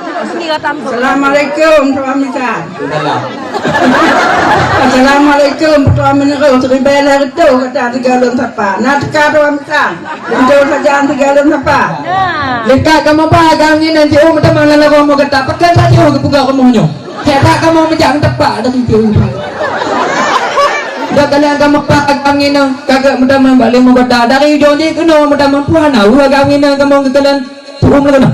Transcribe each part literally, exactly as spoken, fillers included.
Assalamualaikum, Tuan Bisan. Assalamualaikum, Tuan Meunyeureuh. Siribèe lhèe reutôh gata tinggai lôn sapa. Na teuka, Tuan Bisan. Pintoe sajan tinggai lôn sapa. Leukat kamoe ba agam ngieng nyan jiôh meutamah lam lorong rumoh gata. Pakon that jiôh geupeugah rumoh nyoe. Hék that kamoe meujak ngon teumpat dari jiôh. Dak kalon kamoe ba agam ngieng nyan ka geuh meutamah bak lé rumoh gata. Dari ujong jih keunoe meutamah puih hana. Weueh agam ngieng nyan kamoe geukalon. Tu'um lagoe na.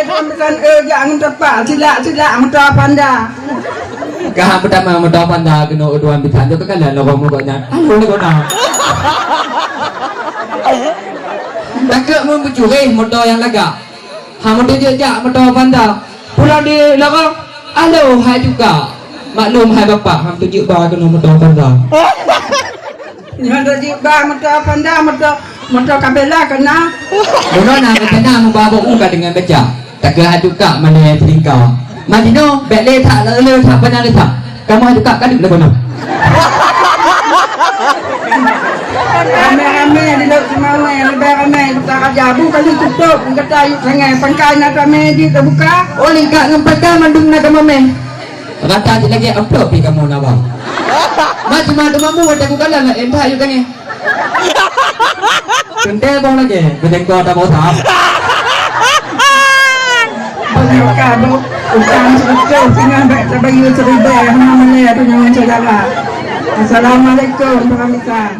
Tuan Bisan, eh, jak ngon teumpat, silak-silak moto Panda. Ka meutamah moto Panda keunoe Tuan Bisan, jok keukalon lorong rumoh gobnyan. Aduh, lagoe na. Takot meubeucureh moto nyang lagak. Ha, meuteujeuk jak moto Panda. Pulang di lorong, aduh, hai juga. Maklum hai bapak, ha, meuteujeuk ba keunoe moto Panda. Nyoe teujeuk ba moto Panda, moto, moto Kabela keu na. Bunoe na rencana meuba bak u ka deungon beca. Takeu aju kak mandé nyang teulingka. Madinoe, bèk lé that, le that, bana le that. Kamoe aju kak kadeuek lagoe nyoe. Ramé-ramé di Lhokseumawe, leubeh ramé Kuta Raja. Bu ka lheueh tutôp, gata yue sangè. Pangkai na ramé jih teubuka. Oh, lingka ngon pangkai mandum na kamoe mè. Rata jih lagèe amplop pih kamoe na bang. Mat cuma teumampu watèe kukalon laén that yue sangè. Teuntèe boh lagèe, beudengko taboh sab. Banyak ka, Bu. Utang seureutôh, singoh bèk tabayeue siribèe, hana malèe tanyoe syedara. Assalamualaikum, Tuan Bisan.